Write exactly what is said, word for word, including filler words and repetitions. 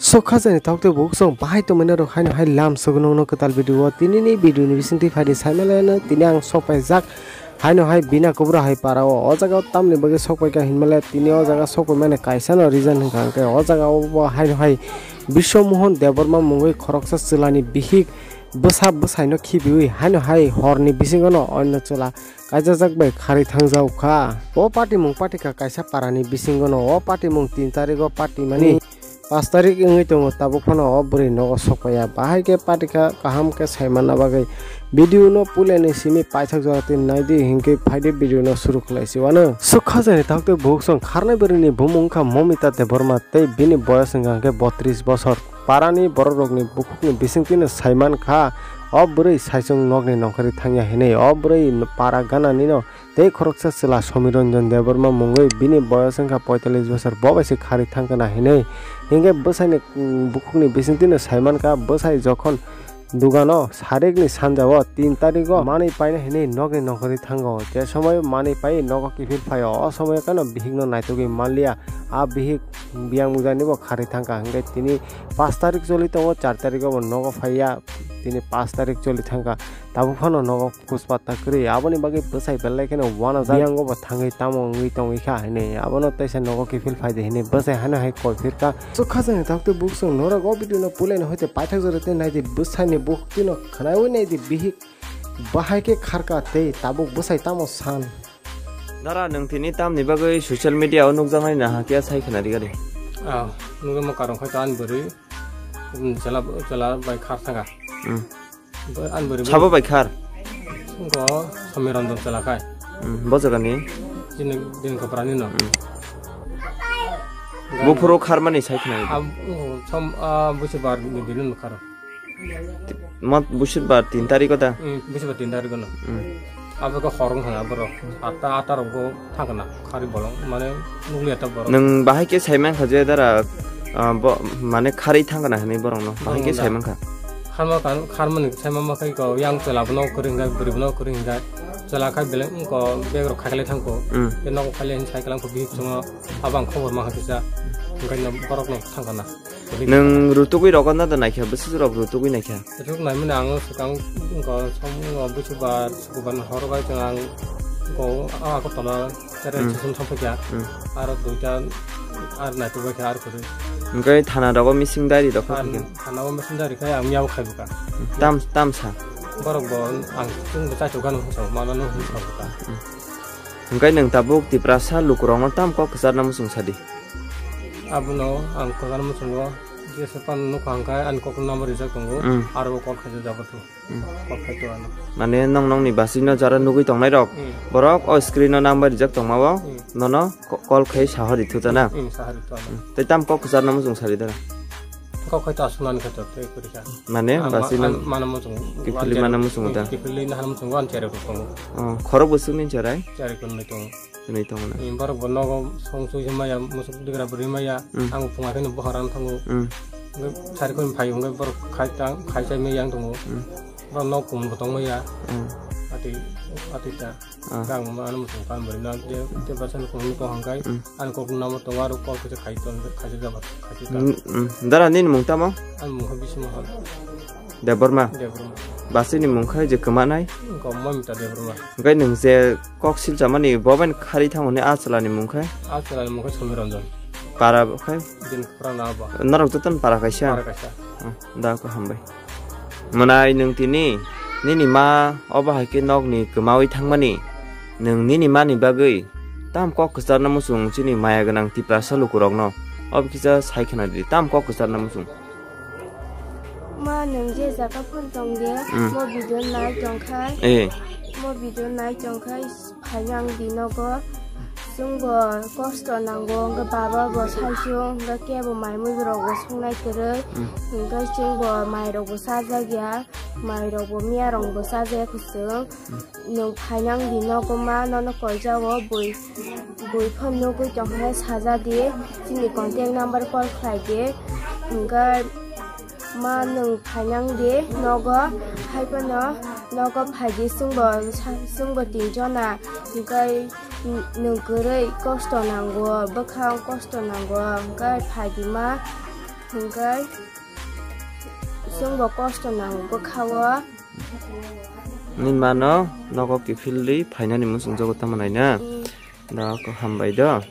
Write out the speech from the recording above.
Sokha jani tok tei bukhuk song bahai tongmani rok haino hai lam sogwi nongno kwtal video o. Tini ni video ni bisingtwi phaidi saimanlai no tini ang sokpaijak haino hai bina kubura hai para o. O jaga o tamni bagwi sokpaikha hinmale tini o jaga sokpaimani kaisa no reason hwnkha hwnkhe o jaga o bo haino hai Biswa Mohan Debbarma mungwi khoroksa chwla ni bihik bwsa bwsai no khibiwi haino hai hor ni bisingo no onno chwla kaijajak bai kharwi thangjago kha. O patimung patikha kaisa para ni bisingo no. O patimung tin tarigo patimani paanch tarik wngwi tongo, tabuk phano o bwrwi nogo sokpaiya. Bahai khe patikha kaham khe saimanna bagwi video no puilani simi paithak jora twi naidi, hinkhe phaidi video no suru khlai si wano. Sokha jani tok tei bukhuk song kharnai bwrwi ni bumung wngkha Momita Debbarma tei bini boyos wngkha hwnkhe botris bosor. Parani borok rokni bukhukni bisingtwino saiman kha, o bwrwi saichung nokni nongkhorwi thangya hinwi. O bwrwi para gananino tei khoroksa chwla Somiranjan Debbarma mungwi bini boyos wngkha poitallis bosor, bo bai se kharwi thangkha na hinwi. Hinkhe bwsaini, mm, bukhukni bisingtwino saimankha, bwsai jokhon dugano sarikni sanjao tin tarigo manwi paina hinwi nokni nongkhorwi thango. Je somoio manwi pai nogo kiphil phaio, o somoio kano bihikno naitugwi manliya. A bihik biyang bujanibo kharwi thangkha, hinkhe tini paanch tarik choli tongo, char tarigo bo nogo phaiya, tini paanch tarik choli thangkha. Tabuk phano nogo kuchpatta kwrwi, aboni bagwi bwsai belai kheno uanajak. Biyango bo thangwi tamo wngwi tongwi kha hinwi, abono teisa nogo kiphil phaidi hinwi bwsai haino hai koi phirkha. Sokha jani tok tei bukhuk song norok o video no puilani hoite paithak jora tei naidi, bwsaini bukhuk twino khwnaiwi naidi, bihik bahai khe kharkha tei tabuk bwsai tamo san. Dara, nwng tini tamni bagwi social media o nukjaknai na hakhe sai khna rikha de? Ah, nugwi ma karong khai ta ani bwrwi, um, chwla, chwla bai khar thangkha. Hmm. Bo-, ani bwrwi sabo bai khar? Go Somiranjan chwla khai. Hmm, bo jagani? Chini din koprani no. Hmm. Buphuru kharmani sai khna rikha. Ab-, oh, som-, ah, busi bar ni din no kharo. Mat busi bar tin tarikh da? Hmm, busi bar tin tarikh no. Hmm. Abo khe hor wng thangna borok. Atta, atta rok bo thangkna. Khari bolong, mane nukliya ta borok. Nwng bahai khe sai mankha je dara, ah, bo, mane kharwi thangkna hinwi borokno. Bahai khe sai mankha. Kharma kan, kharmani sai ma makhai ko yang chwla bono kwrwi hwnjak, bwrwi bono kwrwi hwnjak. Chwla khai beleng ko bag rok khaikhlai thangko. Hmm. Tei nogo khailai hinwi sai kwlangkho bihik chwngno. Abo ang khobor mankha kisa. Hwnkhe no borokno thangkna. Nwng rutugwi rogo na da naikha, bwswk rok rutugwi naikha? Ruk naimani ang swkang wngkha, som-, wngkha busi bar, sukubar ni horo bai chwng ang go, ah, Agartala tere Hmm. session thangpaikha. Hmm. Aro duita ar naitukbaikha ar kwrwi. Hwnkhe thana rogo missing diary rok Than-, khaikha? Thana o missing diary khai ang miyabo khaibukha. Hmm. Tam, tamsa? Borok bo ang chwngbo chaitukgano hwnsa, manano hwnsa bukha. Hmm. Hwnkhe nwng tabuk Tiprasa lukurokno tam kok kwcharna muchung sadi? Abono ang kwcharna muchungo, jesa phano nukha hwnkhe ani kokno number rijak tongo, Hmm. aro call khaijak jabato. Hmm. Call khaito ano. Mane nong nongni basino jara nugwi tongnairok, Hmm. borok o screen-o number rijak tongmao, Hmm. nono ko-, call khai sahori thuta na? Hmm, sahori thuta na. Hmm. Tei tam kok kwcharna muchung sadi dara? Kok khaito aswk nani khaito tei kwrwi kha. Mane, Ang ma-, basino ang mana muchungo. Kiphilwi mana muchungo da? Kiphilwi nahana muchungo, ang chereko tongo. Oh, khorok bwswkni cherai? Chereko nwnwi tongo. Hwnwi tongo na? Em, borok bo nogo song sui se maya, musuk digra bwrwi maya, Mm. ang phunga kheno bohor ang thango. Mm. Sari khon phai wngkhe borok khai tang, khai chai maya ang tongo. Mm. Borok nok kumun bo tong maya. Mm. Ati, ati ta. Ah. Kang ma ano muchung kan bwrwi na, je, je basa no kung ko hangkai, Mm. ano kok nama tongo, aro kok kisa khai ton, khai jaba, khai ta. Mm, mm. Dara nini mung tamo? Ano mung kha Bisma Hal. Debbarma? Debbarma. Basini mung khai je kwmanai? Ko Mamita Debbarma. Hwnkhe nwng je kok silchamani bo bai khari thango ni a chwla ni mung khai? A chwla ni mung khai Somiranjan. Para khai? Din khra na ba. Norok joto ni para kaisa? Para kaisa. Oh, da ko hambai. Mwnai nwng tini nini ma obo hai khe nokni kwmaui thangmani, nwng nini mani bagwi tam kok kwcharna muchung chini maya gwnang Tiprasa lukurokno? Obo kisa sai khna di, tam kok kwcharna muchung? Ma, nwng je jaga phone tong de, Mm. mo video nai tong khai, Eh. mo video nai tong khai, phainang di nogo. Chwngbo kosto nango, hwnkhe baba bo saichung, hwnkhe kebo mai mui borok bo songnai kwrwi, Mm. hwnkhe chwngbo mairok bo chajak ya, mairok bo miyarok bo chajak ya kwchwng. Mm. Nwng phainang di nogo ma, nono koijao bui, bui phone nugwi tongkhe saja di, chini contact number call khlai di, hwnkhe Ma nwng phainang di nogo, hai phano nogo phaidi chwngbo sa-, chwngbo tin jona, hwnkhe nwng kwrwi kosto nango, bwkhang kosto nango, hwnkhe phaidi ma, Hingkai chwngbo kosto nango bwkhao. Ni mano nogo kiphilwi phainani muchungjago tamo naina. Da ko hambai do.